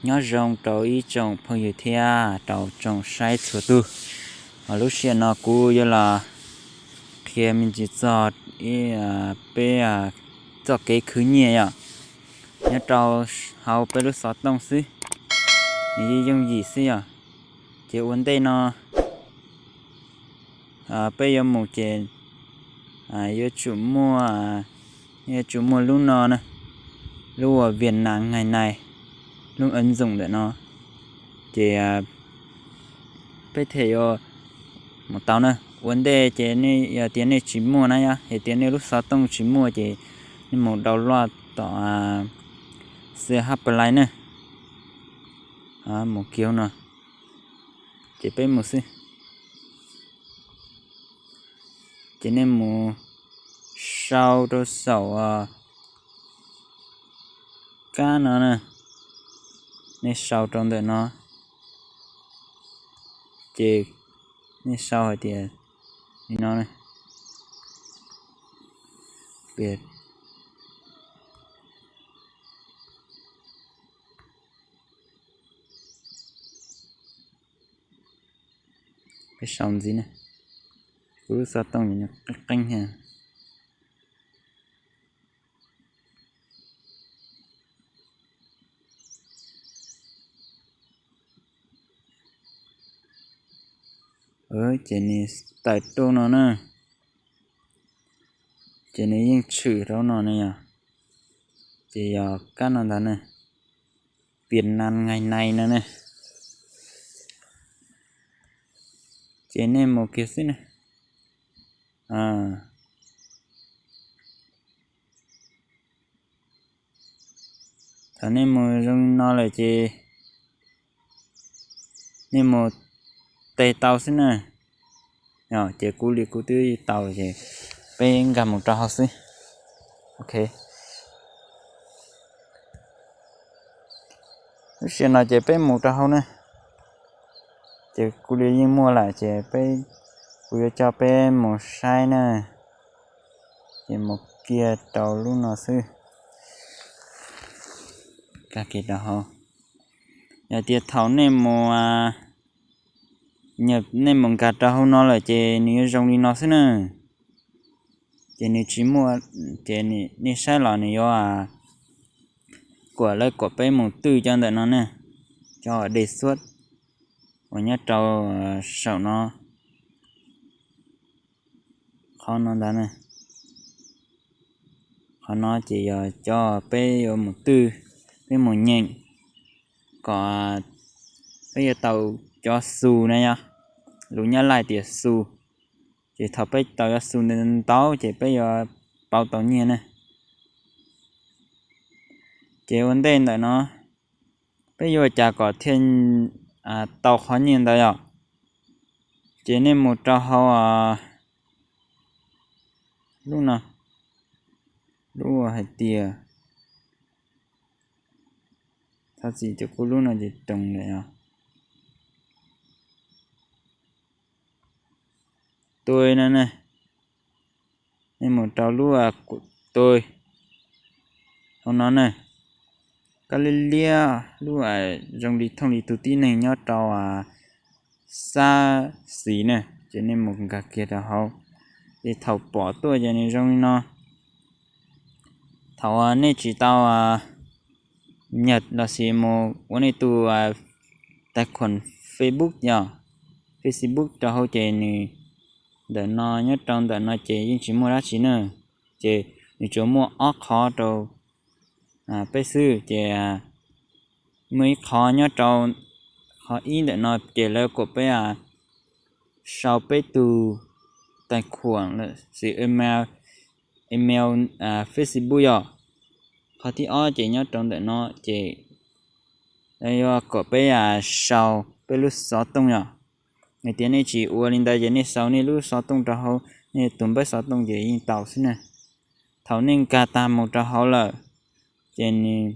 Nyob zoo rau ib tsoom phooj ywg thiab rau tsoom saib txhua tus. Lub sij hawm no kuv yuav los qhia me ntsis txog peb txoj kev khwv nyiaj yom, nyob rau hauv peb lub xov tooj xwb, nws yeej yooj yim xwb yom. Ces ua ntej no peb yuav mus ces yuav tsum muaj, yuav tsum muaj lub no na, lub uas Việt Nam ngày nay, lub ứng dụng ntawm no, ces peb thiaj yuav mus tau na. Ua ntej ces nej yog tias nej tsis muaj na yom, yog tias nej lub xov tooj tsis muaj ces nej mus download tom C H Play na, mus kiag no, ces peb mus xwb. Ces nej mus sau rau saum kab no na, nej sau rau ntawm no, ces nej sau hais tias li no, peb sau ntxiv na, kuv lub xov tooj qeeb qeeb thiab. Ces nws tawm rau no na, ces nws yeej tshwm rau no ne yom, ces yog kab no ntag na, Việt Nam ngày nay no ne. Ces nej mus kiag xwb na. Thaum nej mus zoo li no lawm ces nej mus tes tau xwb na. Ces kuv li kuv twb tau lawm ces peb nkag mus rau hauv xwb. Ok, lub sij hawm no ces peb mus rau hauv na. Ces kuv li yeej muaj lawm ces peb, kuv yuav coj peb mus saib na. Ces mus kiag rau lub no xwb. Nkag kiag rau hauv. Yog tias thaum nej mus, nej mus nkag rau hauv no lawm ces nws yuav zoo li no xwb na. Ces nws tsis muaj, ces nej saib los nws yuav kuam, lawv kuam peb mus twj cov ntawm no ne, cov đề xuất uas nyob rau saum no, qhov no ntag na. Qhov no ces yog cov peb yuav mus twj, peb mus nyeem, kom peb yuav tau cov xu na yom, lus Nyab Laj tias xu. Ces thaum peb tau cov xu ntau ces peb yuav pauv tau nyiaj na. Ces ua ntej ntawm no peb yuav ua cas kom thiaj tau qhov nyiaj ntawd yom? Ces nej mus rau hauv lub no, lub hais tias, thov txim, ces kuv lub no ces roos lawm os. Tôi no ne, nej mus rau lub tôi hauv no na, kab liab liab lub zoo li thooj li tus tib neeg nyob rau sab xis na, ces nej mus nkag kiag rau hauv. Ces thaum pom tuaj ces nws zoo li no. Thaum nej tsis tau nyaj lossis mus ua nej tus tais khuam Facebook yom, Facebook rau hauv ces nws, ntawm no, nyob rau ntawm no ces yeej tsis muaj dab tsi na, ces nws tsuas muaj ob qhov rau peb xwb. Ces muaj ib qhov nyob rau qhov ib ntawm no ces lawv kom peb sau peb tus tais khuam lossis email, email Facebook yom. Qhov thib ob ces nyob rau ntawm no ces lawv yuav kom peb sau peb lub xov tooj yom. Hais tias nej tsis ua li ntawd ces nej sau nej lub xov tooj rau hauv, nej tus npawb xov tooj ces yeej tau xwb na. Thaum nej nkag tag mus rau hauv lawm, ces nws,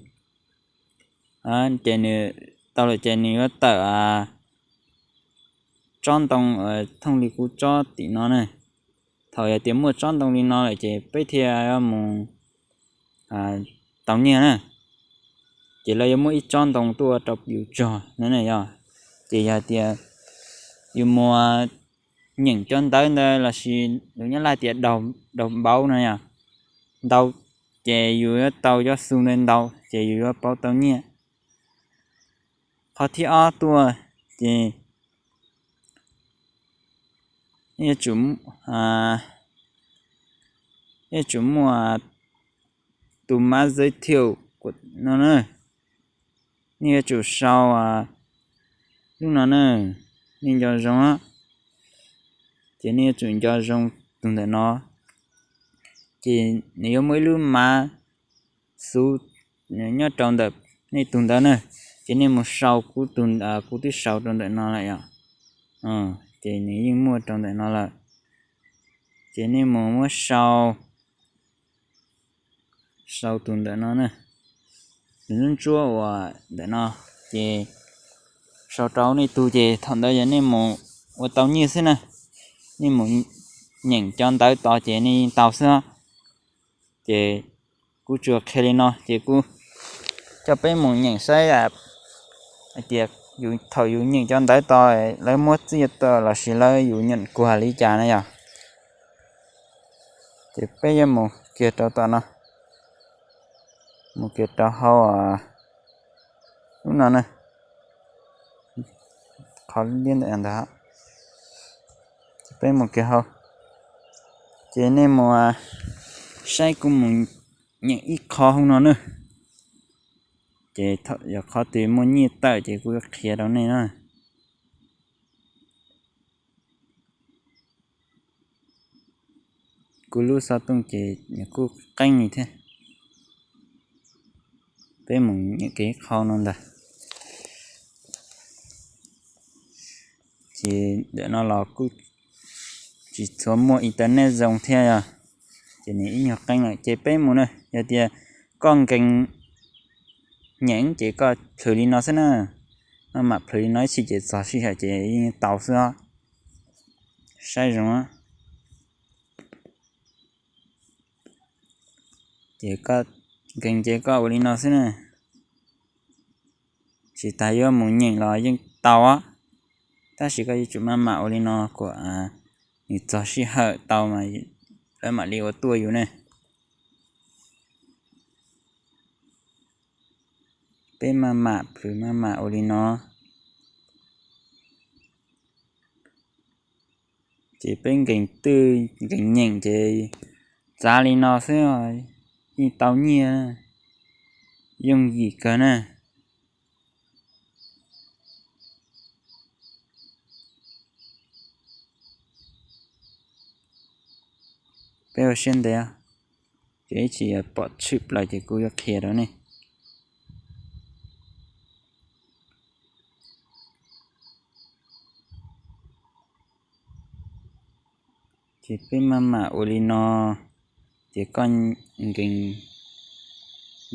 ces nws tau lawm ces nws yuav tawm tsob ntoo thooj li kuv tsob tim no na. Thaum yog tias muaj tsob ntoo li no lawm ces peb thiaj yuav mus tau nyiaj na. ces lawv yuav muab ib tsob ntoo tuaj rau yus tsog no ne yog. Ces yog tias yus mus nyeem cov ntawv ntawd lossis lus Nyab Laj tias đọc báo no yog, ntau, ces yus yuav tau cov xu ntawd ntau ces yus yuav pauv tau nyiaj. Qhov thib ob tuaj ces yuav tsum, yuav tsum muaj tus mab giới thiệu no na, nej yuav tsum sau lub no na, nej nco zoo, ces nej yuav tsum nco zoo tus ntawm no, ces nws yuav muaj ib lub mab xu nyob rau ntawm nej tus ntawd na, ces nej mus sau kuv tus, kuv twb sau rau ntawm no lawm yom, ces nws yeej muaj rau ntawm no lawm, ces nej mus muab sau, sau tus ntawm no na, nws lub ntsuab uas ntawm no, ces sau rau nej tus ces thaum ntawd yog nej mus ua tau nyiaj xwb na, nej mus nyeem cov ntawv tos ces nej yeej tau xwb. Ces kuv tsuas qhia li no ces kuv coj peb mus nyeem saib hais tias thaum yus nyeem cov ntawv tos lawv muab txiaj tuaj lossis lawv yus nyeem kuag li cas na yog. Ces peb yuav mus kiag rau tom no, mus kiag rau hauv lub no na, qhov liab ntawm ntag. Ces peb mus kiag hauv, ces nej mus saib kuv mus nyeem ib qho hauv no na. Ces yog qhov twg muaj nyiaj tawm ces kuv yuav qhia rau nej na. Kuv lub xov tooj ces nws kuj qeeb li thiab. Peb mus nyeem kiag ib qho no ntag. Ces ntawm no los kuj tsis txhua muaj internet zoo thiab yog, ces nws ib nyuag qeeb lawm ces peb mus na. Yog tias koj nkees nyeem ces koj plhws li no xwb na, maj mam plhws li no ib chim ces txog sij hawm ces yeej tau xwb os. Saib zoo. Ces koj nkees ces koj ua li no xwb na, tsis tas yuav mus nyeem los yeej tau, tab sis koj yuav tsum maj mam ua li no kom nws txog sij hawm tau mas lawv mam li ua tuaj yus ne. Peb maj mam plhws maj mam ua li no. Ces peb nkees twj nkees nyeem ces txav li no xwb, yeej tau nyiaj, yooj yim kawg na. Peb ua siab ntev, ces ib chim pom tshwm plaws ces kuv yuav qhia rau nej. Ces peb maj mam ua li no, ces koj nkees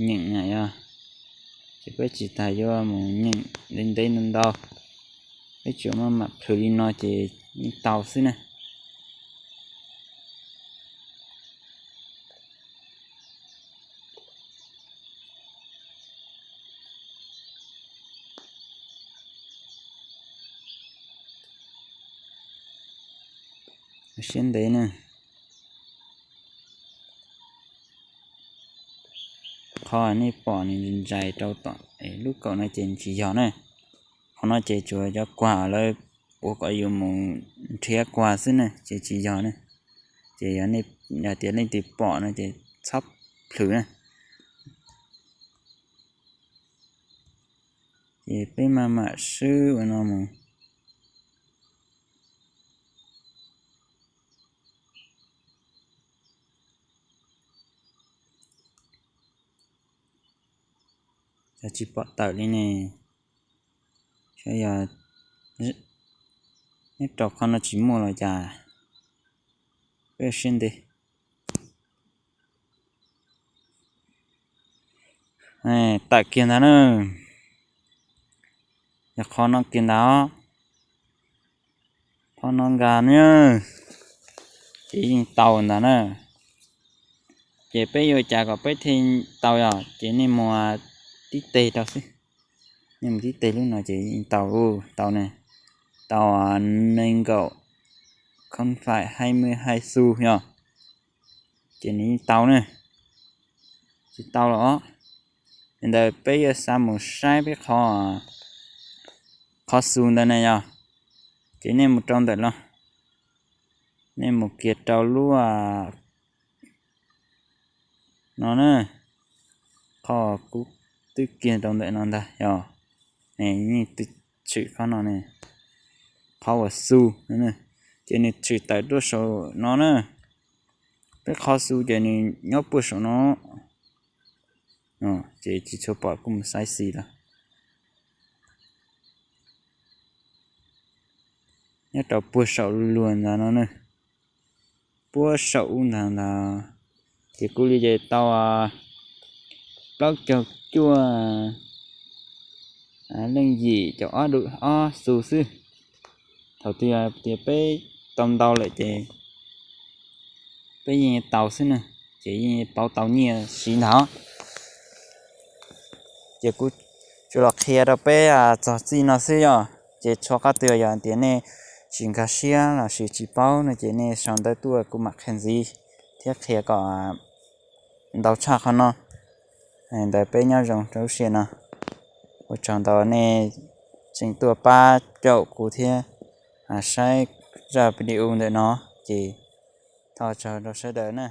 nyeem na yog, ces peb tsis tas yuav mus nyeem ntev ntev ntau ntau, peb tsuas maj mam plhws li no ces yeej tau xwb na. Siab ntev na. Qhov nej pom nws ntsais rau tom lub kaum no ces tsis yog na. Qhov no ces tsuas cov kuag lawv ua kom yus mus nrhiav kuag xwb na, ces tsis yog na. Ces yog tias leej twg pom no ces txhob plhws na. Ces peb maj mam swb ua no mus. Cas tsis pom tawm li ne? Saib yog nyob rau qhov no tsis muaj los cas. Peb siab ntev. Tawm kiag ntag na. Yog qhov no kiag ntag os. Qhov no nkag na, ces yeej tau ntag na. Ces peb yuav cas kom peb thiaj tau yog, ces nej mus tib teg rau xwb. Nej mus tib teg lub no ces yeej tau, tau ne, tau nees nkaum không phẩy hai mươi hai xu yog, ces nws yeej tau ne, tsis tau los os. Li ntawd peb yuav xa mus saib peb qhov, qhov xu ntawd ne yog, ces nej mus rau ntawm no, nej mus kiag rau lub no na, qhov kuv twb kiag rau ntawm no ntag yog, nej tshwm qhov no ne, qhov uas xu, ces nws tshwm tawm tuaj saum no na. Peb qhov xu ces nws nyob puag saum no, ces tsis tshua pom kuj mus xaiv xis lawm. Nyob rau puag saum luag ntawd no ne, puag saum ub ntag ntag. Ces kuv li ces tau plaub caug cuaj leej yim caum ob dua ob xu xwb. Thaum twg tias peb tau ntau lawm ces peb yeej tau xwb na, ces yeej pauv tau nyiaj siv ntag. Ces kuv tsuas los qhia rau peb txog txij no xwb yog, ces tshuav qhov twg yog tias nej tsis nkag siab lossis tsis paub no ces nej sau ntawv tuaj kuv mam qhia ntxiv thiab qhia kom ntau tshaj qhov no. Ntawd peb nyob zoo rau lub sij hawm no. Ua tsaug ntau nej tseem tuaj pab caum kuv thiab saib zaj video ntawm no, ces thov tsaug rau sawv daws na.